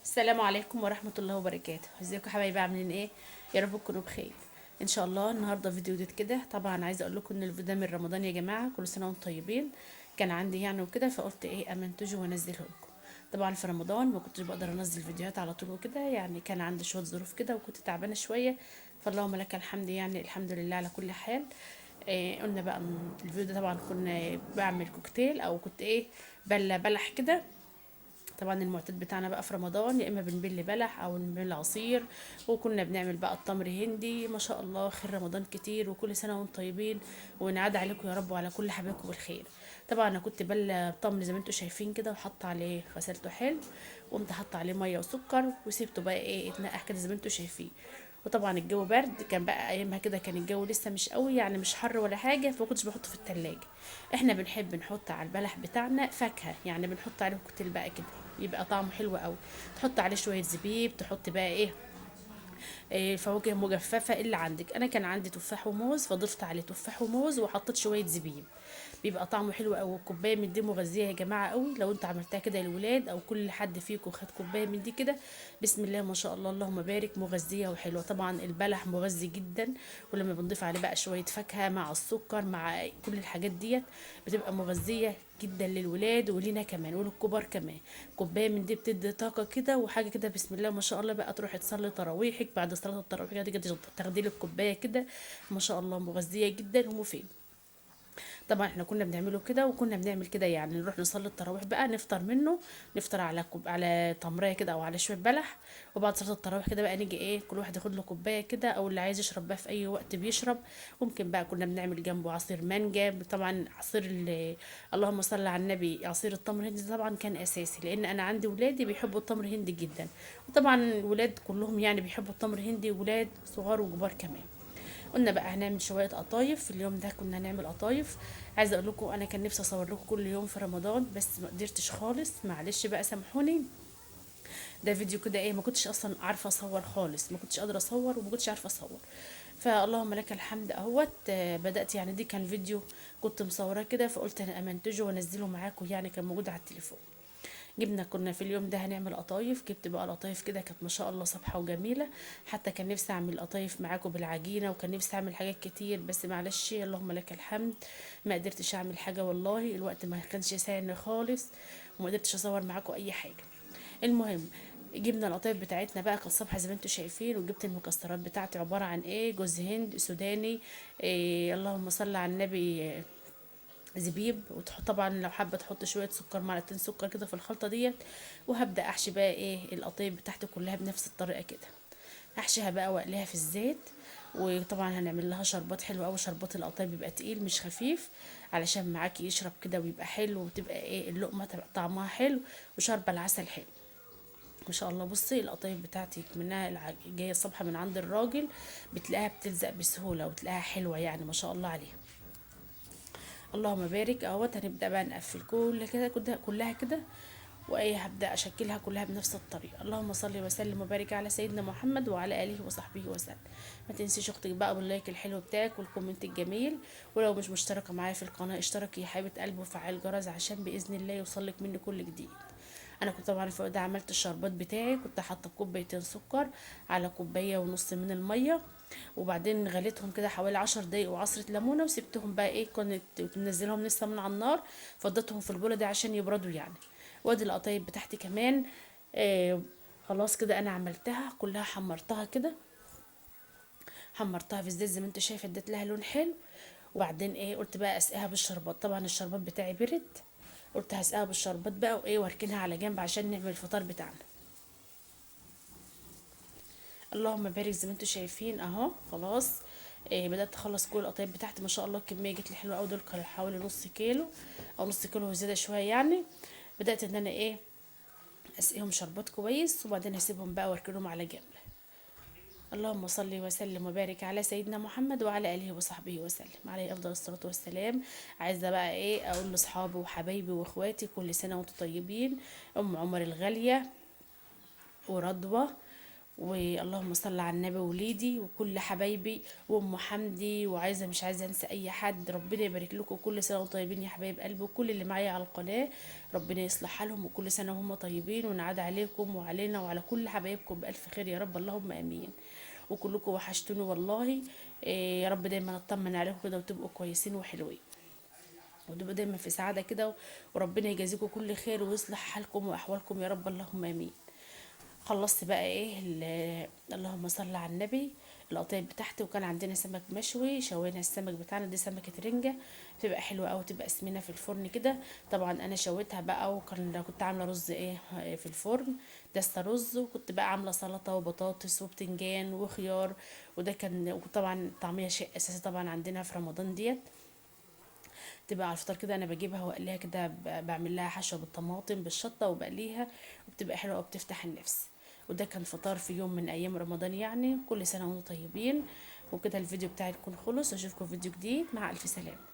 السلام عليكم ورحمة الله وبركاته. ازيكم يا حبايبي، عاملين ايه؟ يا رب تكونوا بخير ان شاء الله. النهارده فيديو جديد كده. طبعا عايزه اقول لكم ان الفيديو ده من رمضان يا جماعة، كل سنة وانتم طيبين. كان عندي يعني وكده، فقلت ايه امنتجه وانزله لكم. طبعا في رمضان ما كنتش بقدر انزل فيديوهات على طول وكده، يعني كان عندي شوية ظروف كده وكنت تعبانة شوية، فاللهم لك الحمد، يعني الحمد لله على كل حال. إيه قلنا بقى الفيديو ده طبعا كنا بعمل كوكتيل او كنت ايه بلح كده. طبعا المعتاد بتاعنا بقى في رمضان يا اما بنبل بلح او بنبل عصير، وكنا بنعمل بقى التمر هندي. ما شاء الله خير رمضان كتير، وكل سنة وانتم طيبين، ونعاد عليكم يا رب وعلى كل حبايبكم بالخير. طبعا انا كنت بله تمر زي ما انتم شايفين كده، وحط عليه غسلته حلو، وقمت حاطه عليه مية وسكر، وسيبته بقى ايه يتنقع كده زي ما انتم شايفين. وطبعا الجو برد كان بقى ايامها كده، كان الجو لسه مش قوي يعني مش حر ولا حاجة، فما كنتش بحطه في التلاجة. احنا بنحب نحط على البلح بتاعنا فاكهة، يعني بنحط عليه كوكتيل بقى كده يبقى طعمه حلو قوي. تحط عليه شوية زبيب، تحط بقى ايه فواكه مجففة اللي عندك. انا كان عندي تفاح وموز، فضفت عليه تفاح وموز وحطيت شوية زبيب، بيبقى طعمه حلو قوي. الكوباية من دي مغذيه يا جماعة قوي، لو انتوا عملتها كده للولاد او كل حد فيكم خد كوباية من دي كده، بسم الله ما شاء الله اللهم بارك، مغذيه وحلوه. طبعا البلح مغذي جدا، ولما بنضيف عليه بقى شوية فاكهة مع السكر مع كل الحاجات ديت بتبقى مغذيه جدا للولاد ولينا كمان وللكبار كمان. كوباية من دي بتدي طاقة كده وحاجه كده بسم الله ما شاء الله. بقى تروحي تصلي تراويحك، بعد صلاة التراويح كده تاخدي لك كوباية كده، ما شاء الله مغذيه جدا ومفيدة. طبعا احنا كنا بنعمله كده وكنا بنعمل كده، يعني نروح نصلي التراويح بقى نفطر منه، نفطر على على تمريه كده او على شوية بلح، وبعد صلاة التراويح كده بقى نيجي ايه كل واحد ياخد له كوباية كده، او اللي عايز يشرب بقى في اي وقت بيشرب. ممكن بقى كنا بنعمل جنبه عصير مانجا، طبعا عصير اللهم صل على النبي، عصير التمر هندي طبعا كان اساسي، لان انا عندي ولادي بيحبوا التمر هندي جدا، وطبعا الولاد كلهم يعني بيحبوا التمر هندي، ولاد صغار وكبار كمان. قلنا بقى هنعمل شوية قطايف في اليوم ده، كنا هنعمل قطايف. عايزه اقول لكم انا كان نفسي اصور لكم كل يوم في رمضان، بس ما قدرتش خالص، معلش بقى سامحوني. ده فيديو كده ايه ما كنتش اصلا عارفه اصور خالص، ما كنتش قادرة اصور وما كنتش عارفه اصور، فاللهم لك الحمد اهوت. بدات يعني دي كان فيديو كنت مصوراه كده، فقلت انا امنتجه وانزله معاكم، يعني كان موجود على التليفون. جبنا كنا في اليوم ده هنعمل قطايف، جبت بقى القطايف كده كانت ما شاء الله صبحة وجميلة، حتى كان نفسي اعمل قطايف معاكم بالعجينه، وكان نفسي اعمل حاجات كتير، بس معلش اللهم لك الحمد ما قدرتش اعمل حاجة والله، الوقت ما كانش ساعدني خالص وما قدرتش اصور معاكم اي حاجة. المهم جبنا القطايف بتاعتنا بقى كانت صبحة زي ما انتم شايفين، وجبت المكسرات بتاعتي عبارة عن ايه جوز هند سوداني، إيه اللهم صل على النبي، زبيب، وتحط طبعا لو حابة تحط شوية سكر، معلقتين سكر كده في الخلطة ديت. وهبدا احشي بقى ايه القطايف بتاعتي كلها بنفس الطريقة كده، هحشيها بقى واقليها في الزيت. وطبعا هنعمل لها شربات حلو قوي، شربات القطايف بيبقى تقيل مش خفيف علشان معاكي يشرب كده ويبقى حلو، وتبقى ايه اللقمة تبقى طعمها حلو، وشربة العسل حلو ما شاء الله. بصي القطايف بتاعتي منها جاية الصبح من عند الراجل، بتلاقيها بتلزق بسهولة وتلاقيها حلوة يعني ما شاء الله عليها، اللهم بارك اهوت. هنبدا بقى نقفل كل كده كلها كده، وايه هبدا اشكلها كلها بنفس الطريقة. اللهم صل وسلم وبارك على سيدنا محمد وعلى اله وصحبه وسلم. ما تنسيش اختك بقى بال like الحلو بتاعك وال comment الجميل، ولو مش مشتركة معايا في القناة اشتركي يا حبيبه قلبي وفعلي الجرس عشان باذن الله يوصلك مني كل جديد. انا كنت طبعا في ده عملت الشربات بتاعي، كنت حاطه كوبايتين سكر على كوباية ونص من المية، وبعدين غليتهم كده حوالي 10 دقايق وعصره ليمونه، وسبتهم بقى ايه كنت منزلهم لسه من على النار، فضيتهم في البوله دي عشان يبردوا يعني. وادي القطايف بتاعتي كمان خلاص كده انا عملتها كلها، حمرتها كده، حمرتها في الزيت زي ما انت شايفه، اديت لها لون حلو. وبعدين ايه قلت بقى اسقيها بالشربات، طبعا الشربات بتاعي برد، قلت هسقيها بالشربات بقى وايه واركنها على جنب عشان نعمل الفطار بتاعنا. اللهم بارك زي ما انتم شايفين اهو خلاص إيه بدات اخلص كل القطايف بتاعتي ما شاء الله. الكمية جت لي حلوة قوي، دول كانوا حوالي نص كيلو او نص كيلو وزيادة شوية يعني. بدات ان انا ايه اسقيهم شربات كويس، وبعدين هسيبهم بقى واركنهم على جنب. اللهم صل وسلم وبارك على سيدنا محمد وعلى اله وصحبه وسلم، عليه افضل الصلاة والسلام. عايزه بقى ايه اقول لاصحابي وحبايبي واخواتي كل سنة وانتم طيبين. ام عمر الغالية ورضوى واللهم صل على النبي، وليدي وكل حبايبي وام حمدي، وعايزه مش عايزه انسى اي حد. ربنا يبارك لكم، كل سنة وانتم طيبين يا حبايب قلبي، وكل اللي معايا على القناة ربنا يصلح حالهم، وكل سنة وهم طيبين، ونعاد عليكم وعلينا وعلى كل حبايبكم بالف خير يا رب، اللهم امين. وكلكم وحشتوني والله، يا رب دايما اطمن عليكم كده وتبقوا كويسين وحلوين، وتبقوا دايما في سعادة كده، وربنا يجازيكم كل خير ويصلح حالكم واحوالكم يا رب، اللهم امين. خلصت بقى ايه اللهم صل على النبي القطايف بتاعتي، وكان عندنا سمك مشوي، شوينا السمك بتاعنا، دي سمكة رنجة بتبقى حلوة قوي، تبقى سمينة في الفرن كده. طبعا انا شويتها بقى، وكان كنت عاملة رز ايه في الفرن، دستة رز، وكنت بقى عاملة سلطة وبطاطس وبتنجان وخيار، وده كان، وطبعا طعمية شيء اساسي طبعا عندنا في رمضان ديت، تبقى على الفطار كده. انا بجيبها واقليها كده، بعمل لها حشوه بالطماطم بالشطه وبقليها، وبتبقى حلوة وبتفتح النفس. وده كان فطار في يوم من ايام رمضان يعني. كل سنة وانتم طيبين. وكده الفيديو بتاعي يكون خلص، واشوفكم في فيديو جديد، مع الف سلامه.